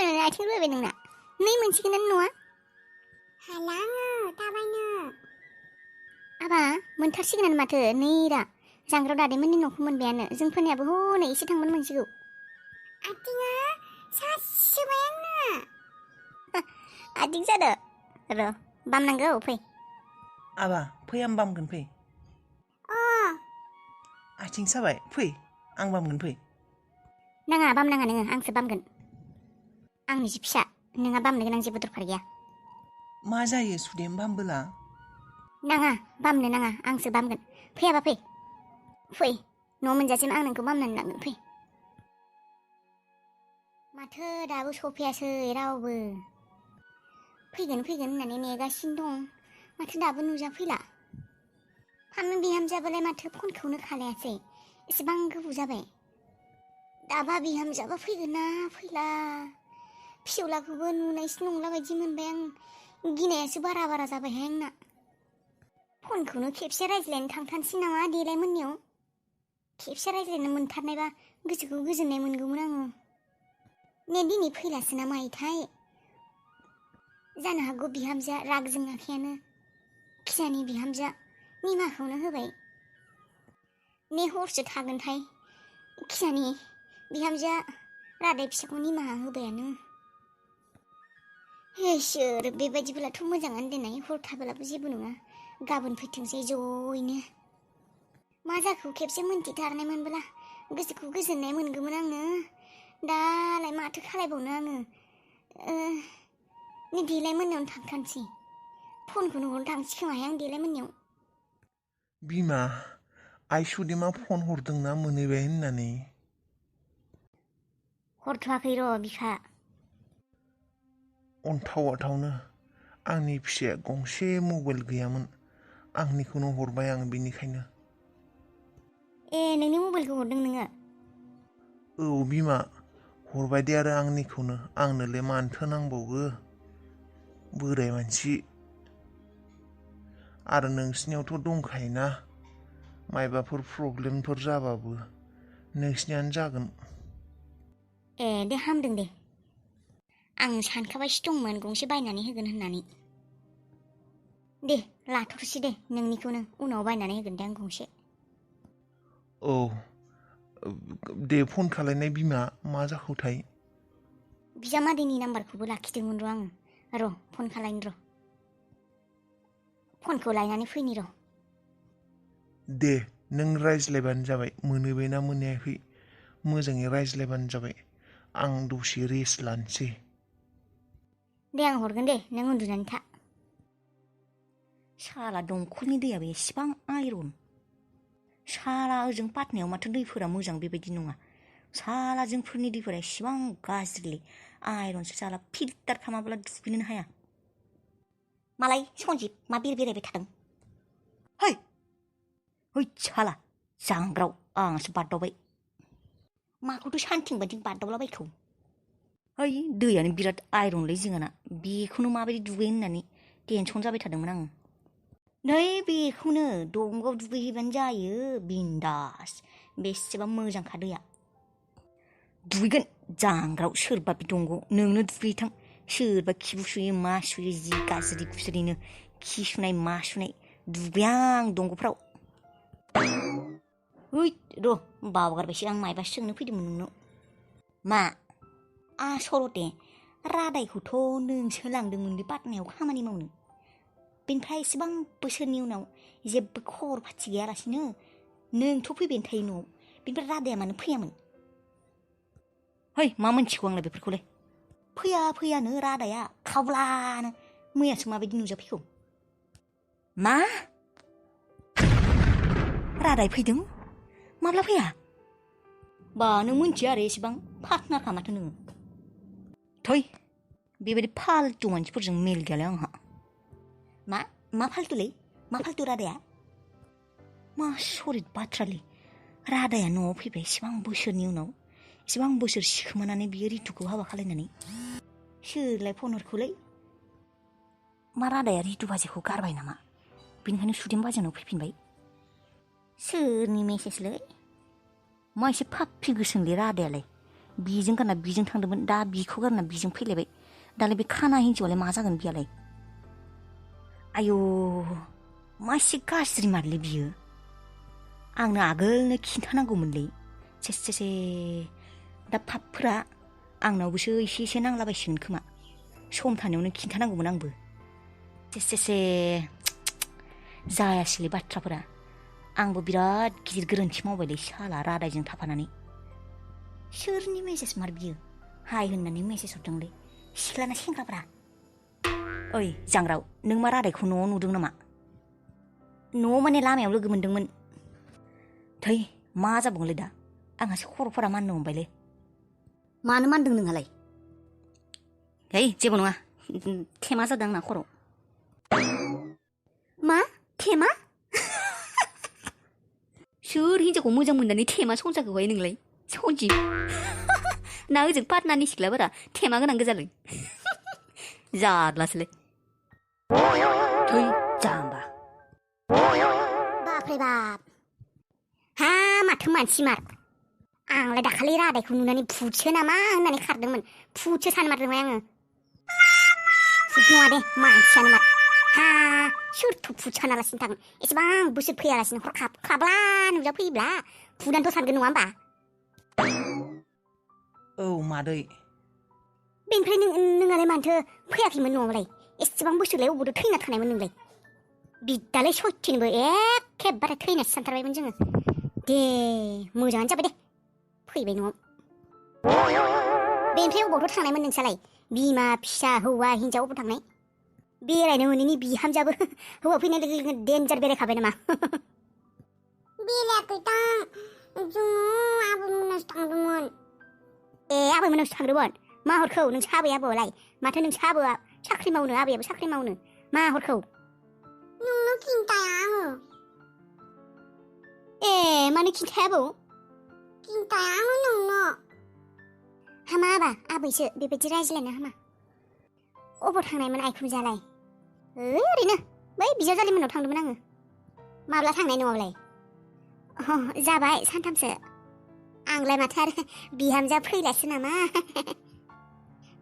थाबायनानै आथिं रुबाय नोंना नै मोनसिगोन न'आ हाला आङो थाबायनो आबा मोनथारसिगोनानो माथो नै रा जांग्राव दादैमोननि न'खौ मोनबायानो जोंफोरनियाबो हनै एसे थांबानो मोनसिगौ आथिङा सासोबाय आंना आथिं जादो र' बामनांगौ फै आबा फै आं बामगोन फै अ आथिं साबाय फै आं बामगोन फै नाङा बामनाङा नोङो आंसो बामगोन आंनिसो फिसा नोंहा बामनो गोनां जेबो दरखार गैया मा जायो सुदेम बामबोला नाङा बामनो नाङा आंसो बामगोन फैयाबा फै फै न' मोनजासिम आं नोंखौ बामनानै लांगोन फै माथो दाबो सफैयासै रावबो फैगोन होननानै नेगासिनो दं माथो दाबो नुजाफैला फामु बिहामजोआबोलाय माथो फनखौनो खालायासै एसेबां गोबाव जाबाय दाबा बिहामजोआबा फैगोन ना फैला फिसौलाखौबो नुनायसो नंला बायदि मोनबाय आं गिनायासो बारा जाबायहाय आंना फनखौनो खेबसे रायज्लायनो थांथारसै नामा देलाय मोननियाव खेबसे रायज्लायनो मोनथारनायबा गोसोखौ गोजोननाय मोनगौमोन आङो ने दिनै फैलासो ना मायोथाय जानो हागौ बिहामजोआ राग जोङाखैयानो खिजानि बिहामजोआ निमाखौनो होबाय ने हरसो थागोनथाय खिजानि बिहामजोआ रादाय फिसाखौ निमाहा होबायानो इसोर बेबायदिब्लाथ' मोजाङानो देनाय हर थाबोलाबो जेबो नङा गाबोन फैथोंसै ज'यैनो मा जाखो खेबसे मोनथिथारनाय मोनबोला गोसोखौ गोजोननाय मोनगौमोन आङो दालाय माथो खालायबावनो आङो नै देलाय मोननायावनो थांखानोसै फनखौनो हरनो थांसै खोमाहाय आं देलाय मोननायाव बिमा आइ सुदेमा फन हरदोंना मोनहैबाय होननानै हरथ'वाखै र' बिफा अन्थावनो आंनि फिसाया गंसे मबाइल गैयामोन आंनिखौनो हरबाय आं बेनिखायनो ए नोंनि मबाइलखौ हरदों नोङो औ बिमा हरबाय दे आरो आंनिखौनो आंनोलाय मानोथो नांबावगो बोराय मानसि आरो नोंसिनियावथ' दंखायोना मायबाफोर प्रब्लेमफोर जाबाबो नोंसिनियानो जागोन ए दे हामदों दे आं सानखाबायसो दंमोन गंसे बायनानै होगोन होननानै दे लाथ'सै दे नोंनिखौनो उनाव बायनानै होगोन दे आं गंसे औ दे फन खालायनाय बिमा मा जाखोथाय बिजामादैनि नाम्बारखौबो लाखिदोंमोन र' आङो र' फन खालायनो र' फनखौ लायनानै फैनि र' दे नों रायज्लायबानो जाबाय मोनहैबायना मोनहैयाखै मोजाङै रायज्लायबानो जाबाय आं दसे रेस्ट लानोसै दे आं हरगोन दे नों उन्दुनानै था साला दंखलनि दैयाबो एसेबां आयरन साला ओजों पाटनायाव माथो दैफोरा मोजां बेबायदि नङा साला जोंफोरनि दैफोरा एसेबां गाज्रिलै आयरनसो साला फिल्टार खालामाब्ला दुगैनोनो हाया मालाय सनजिब मा बेरायबाय थादों है साला जांग्राव आंसो बारदावबाय माखौथ' सानथिं बादि बारदावलाबायखौ है दैयानो बिराद आयरनलै जोंहाना बेखौनो माबायदि दुगैनो होननानै टेनसन जाबाय थादोंमोन आङो नै बेखौनो दंगआव दुगैहैबानो जायो बिन्दास बेसेबा मोजांखा दैया दुगैगोन जांग्राव सोरबा बे दंगआव नोंनो दुगैथां सोरबा खिबु सुयो मा सुयो जि गाज्रि गुज्रिनो खि सुनाय मा सुनाय दुगैया आं दंगफ्राव है र' बावगारबायसो आं मायबा सोंनो फैदोंमोन नोंनाव मा आसलते रादायखौथ' नोंसो लांदोंमोनलै पाटनायाव खामानि मावनो बेनिफ्राय एसेबां बोसोरनि उनाव जेबो खबर पाथि गैयालासिनो नोंथ' फैबायानो थायो न'आव बेनिफ्राय रादाया मानो फैयामोन है मा मोनथिगौ आंलाय बेफोरखौलाय फैयानो रादाया खावलानो मैयासो माबायदि नुजाफैखौ मा रादाय फैदों माब्ला फैया बा नों मोनथिया आरो एसेबां पार्टनारखा माथो नोङो थै बेबायदि फाल्तु मानसिफोरजों मेल गैयालै आंहा मा फाल्तुलै मा फाल्तु रादाया मा सरित बाथ्रालै रादाया न'आव फैबाय एसेबां बोसोरनि उनाव एसेबां बोसोर सिखोमानानै बियो रितुखौ हाबा खालायनानै सोरलाय फन हरखौलै मा रादाया रितु बाजैखौ गारबाय नामा बेनिखायनो सुदेम बाजैनाव फैफिनबाय सोरनि मेसेजलै मा एसे फाफ्फि गोसोंलै रादायालाय बिजों गारना बिजों थांदोंमोन दा बिखौ गारना बिजों फैलायबाय दालाय बे खाना हिन्जावआलाय मा जागोन बियालाय आयौ मासे गाज्रि मारलै बियो आंनो आगोलनो खिन्थानांगौमोनलै से दा पापफोरा आंनावबोसो एसे नांलाबायसिगोन खोमा सम थानायावनो खिन्थानांगौमोन आंबो से जायासैलै बाथ्राफोरा आंबो बिराद गिदिर गोरोन्थि मावबायलै साला रादायजों थाफानानै सोरनि मेसेज मार बियो हाय होननानै मेसेज हरदोंलै सिख्लाना सेंग्राफ्रा ओइ जांग्राव नों मा रादायखौ न'आव नुदों नामा न'आव माने लामायाव लोगो मोनदोंमोन थै मा जाबावगोनलै दा आंहासो खर'फोरा माननो हमबायलै मानो मानदों नोंहालाय है जेबो नङा थेमा जादों आंना खर' मा थेमा सोर हिन्जावखौ मोजां मोननानै थेमा संसारखौहाय नोंलाय सनजि ना ओजों पाटनानि सिख्लाफोरा थेमा गोनां गोजालै जारलासोलै थै जाम्बा बापरे बाप हा माथो मानसि मार आंलाय दाखालि रादायखौ नुनानै भुतसो नामा होननानै खारदोंमोन भुतसो सानमारदोंमोन आङो भुत नङा दे मानसियानो मार हा सोरथ' भुत सानालासिनो थागोन एसेबां बोसोर फैयालासिनो हरखाब खाब्ला नुजाफैयोब्ला भुतानोथ' सानगोन नङा होमबा औ मादै बेनिफ्राय नोंहालाय मानोथो फैयाखैमोन न'आवलाय एसेबां बोसोरलाय अबावथो थैना थानायमोन नोंलाय बिदालाय सयथिनोबो एखेबारे थैनासो सानथारबायमोन जोङो दे मोजाङानो जाबाय दे फैबाय न'आव बेनिफ्राय अबावथ' थांनायमोन नोंसालाय बिमा फिसा हौवा हिन्जाव अबाव थांनाय बेरायनो मोनैनि बिहामजाबो हौवा फैनाय लोगो लोगो देन्जार बेरायखाबाय नामा बेरायाखैदां जोङो आबैमोननावसो थांदोंमोन ए आबैमोननावसो थांदोंमोन मा हरखौ नोंसा आबै आबौआलाय माथो नोंसा आबौआ साख्रि मावनो आबैयाबो साख्रि मावनो मा हरखौ नोंनो खिन्थाया आङो ए मानो खिन्थाया आबौ खिन्थाया आङो नोंनो हामा आबा आबैसो बेबायदि रायज्लायनो हामा अबाव थांनायमोन आइखुमजालाय ओरैनो बै बिजावजालिमोननाव थांदोंमोन आङो माब्ला थांनाय न'आवलाय जाबाय सानथामसो आंलाय माथो आरो बिहामजा फैलासो नामा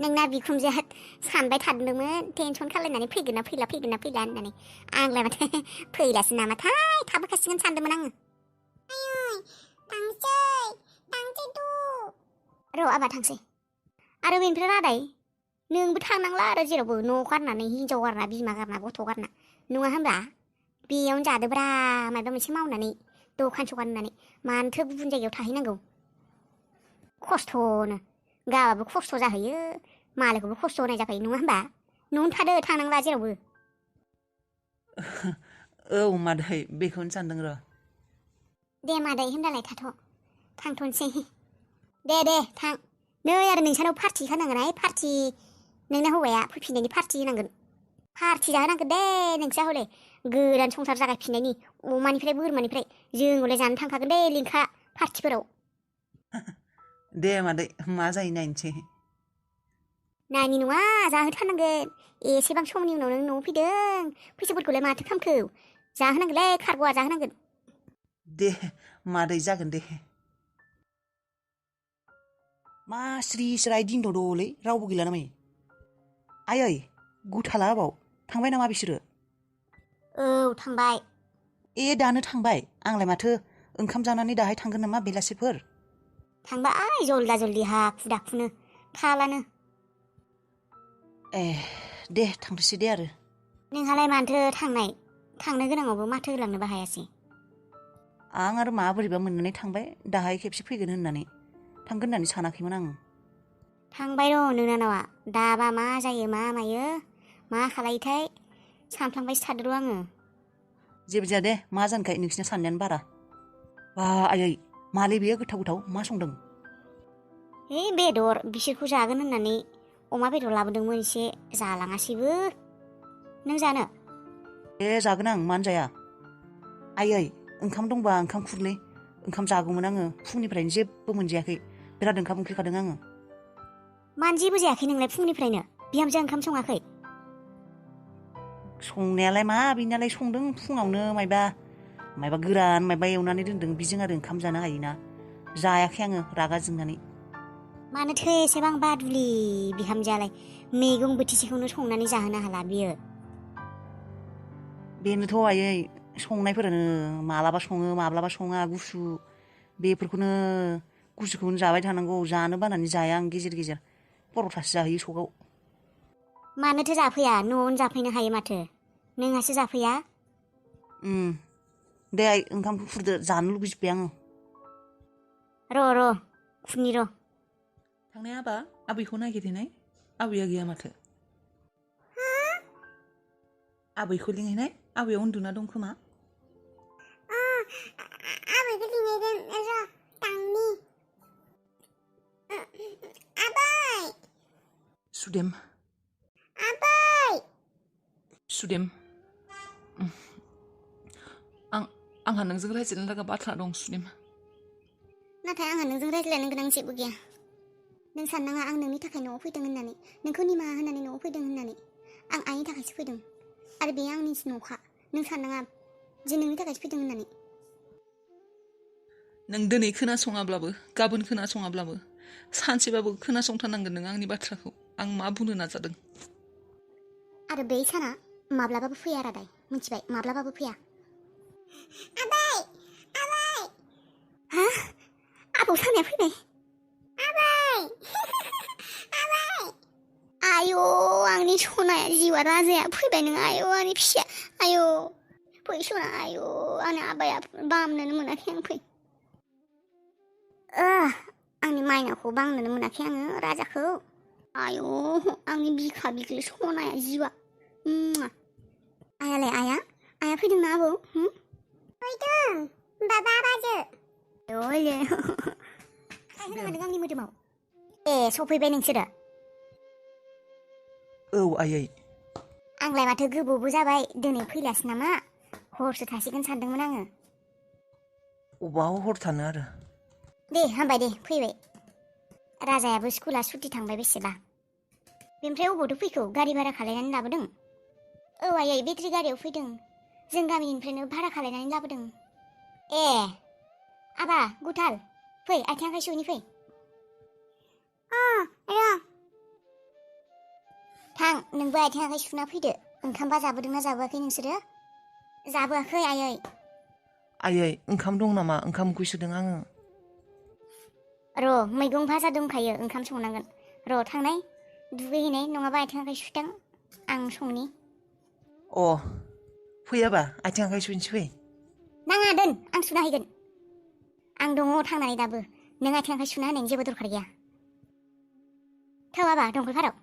नोंना बिखुमजोआ सानबाय थादोंमोन टेनसन खालायनानै फैगोन ना फैला होननानै आंलाय माथो फैलासो नामाथाय थाबोखासिगोन सानदोंमोन आङो आयै थांसै तु र' आबा थांसै आरो बेनिफ्राय रादाय नोंबो थांनांला आरो जेरावबो न' गारनानै हिन्जाव गारना बिमा गारना गथ' गारना नङा होनब्ला बेयावनो जादोब्रा माबा मोनसे मावनानै दखान सखान होननानै मानोथो गुबुन जायगायाव थाहैनांगौ खस्थ'नो गाबाबो खस्थ' जाहैयो मालायखौबो खस्थ' होनाय जाखायो नङा होनबा न'आवनो थादो थांनांला जेरावबो औ मादै बेखौनो सानदों र' दे मादै होनबालाय थांथ'नोसै दे थां नै आरो नोंसानाव पार्टि होनांगोनहाय पार्टि नोंना हौवाया फैफिननायनि पार्टि होनांगोन पार्टि जाहोनांगोन दे नोंसा हले गोदान संसार जागायफिननायनि अमानिफ्राय बोरमानिफ्राय जों हले जानो थांखागोन दे लिंखा पार्टिफोराव दे मादै मा जायो नायनोसै नानि नङा जाहोथारनांगोन एसेबां समनि उनाव नों न'आव फैदों फैसाफोरखौलाय माथो खालामखो जाहोनांगोनलै खारग'आ जाहोनांगोन दे मादै जागोन दे मा स्रि स्राय दिनथ'द'लै रावबो गैला नामा आयै गुथाला आबाव थांबाय नामा बिसोरो औ थांबाय ए दानो थांबाय आंलाय माथो ओंखाम जानानै दाहाय थांगोन नामा बेलासिफोर थांबाय जल्दा हाखु दाखुनो थालानो ए दे थांथोसै दे आरो नोंहालाय मानोथो थांनो गोनाङावबो माथो होलांनोबो हायासै आं आरो मा बोरैबा मोननानै थांबाय दाहाय खेबसे फैगोन होननानै थांगोन होननानै सानाखैमोन आं थांबाय र' नोंनानावा दाबा मा जायो मा मायो मा खालायोथाय सानफ्लांबायसो थादोर' आङो जेबो जाया दे मा जानखाय नोंसिना साननायानो बारा बा आयै मालै बेयो गोथाव मा संदों है बेदर बिसोरखौ जागोन होननानै अमा बेदर लाबोदोंमोन एसे जालाङासैबो नों जानो ए जागोन आं मानो जाया आयै ओंखाम दंबा ओंखाम खुरलै ओंखाम जागौमोन आङो फुंनिफ्रायनो जेबो मोनजायाखै बिराद ओंखाम उखैखादों आङो मानो जेबो जायाखै नोंलाय फुंनिफ्रायनो बिहामजोआ ओंखाम सङाखै संनायालाय मा बिनालाय संदों फुङावनो मायबा गोरान मायबा एवनानै दोनदों बिजों आरो ओंखाम जानो हायोना जायाखै आङो रागा जोंनानै मानोथो एसेबां बादुलि बिहामजोआलाय मैगं बोथिसेखौनो संनानै जाहोनो हाला बियो। बेनोथ' आयै संनायफोरानो मालाबा सङो माब्लाबा सङा गुसु बेफोरखौनो गुसुखौनो जाबाय थानांगौ जानो बानानै जाया आं गेजेर गेजेर पर'थासो जाहैयो सकआव। मानोथो जाफैया न'आवनो जाफैनो हायो माथो नोंहासो जाफैया। दे आइ ओंखामखौ खुरदो जानो लुगैजोब्बाय आङो। र' खुनि र'। थांनाय आबा आबैखौ नागिरहैनाय आबैया गैया माथो। आबैखौ लिंहैनाय आबैया उन्दुना दं खोमा। आबैखौ लिंहैगोन र' थांनि। आबै सुदेम आबै सुदेम आंहा नोंजों रायज्लायनो लागा बाथ्रा दं सुदेम। नाथाय आंहा नोंजों रायज्लायनो गोनां जेबो गैया। नों साननाङा आं नोंनि थाखाय न'आव फैदों होननानै नोंखौ निमाहा होनानै न'आव फैदों होननानै। आं आइनि थाखायसो फैदों आरो बे आंनि न'खा। नों साननाङा जे नोंनि थाखायसो फैदों होननानै। नों दिनै खोनासङाब्लाबो गाबोन खोनासङाब्लाबो सानसेबाबो खोनासंथारनांगोन नों आंनि बाथ्राखौ आं मा बुंनो नाजादों। आरो बे साना माब्लाबाबो फैया रादाय मिथिबाय माब्लाबाबो फैया। आबै आबै हा आबौ सानाया फैबाय। आबै आबै आयौ आंनि सनाया जिउआ राजाया फैबाय नों आयौ आंनि फिसाया आयौ फै सना आयौ आंनि आबाया बामनोनो मोनाखै आं फै। आंनि माइनाखौ बांनोनो मोनाखै आङो राजाखौ। आयौ आंनि बिखा बिख्लो सनाया जिउआ। आयालाय आया फैदोंना आबौ? फैदों बाबा बाजो। आयौ आखाय होनो हादों आंनि मोदोमाव। ए सफैबाय नोंसोरो? औ आयै। आंलाय माथो गोबावबो जाबाय दिनै फैलासै नामा हरसो थासिगोन सानदोंमोन आङो। अबाव हर थानो आरो। दे हामबाय दे फैबाय। राजायाबो स्कुला सुटि थांबाय बेसेबा। बेनिफ्राय अबावथो फैखो गारि भारा खालायनानै लाबोदों? औ आयै बेटारि गारियाव फैदों जों गामिनिफ्रायनो भारा खालायनानै लाबोदों। ए आबा गुथाल फै आथिं आखाइ सुनि फै। र' थां नोंबो आथिं आखाइ सुना फैदो। ओंखामबा जाबोदोंना जाबोआखै नोंसोरो? जाबोआखै आयै? आयै ओंखाम दं नामा ओंखाम उखैसोदों आङो। र' मैगं भाजा दंखायो ओंखाम संनांगोन। र' थांनाय दुगैहैनाय नङाबा आथिं आखाइ सुथां आं संनि। फैयाबा आथिं आखाइ सुनोसै फै। नाङा दोन आं सुना हैगोन। आं दङ थांनानै दाबो नों आथिं आखाइ सुना होनायनि जेबो दरखार गैया। थौ आबा दंखल फाराव।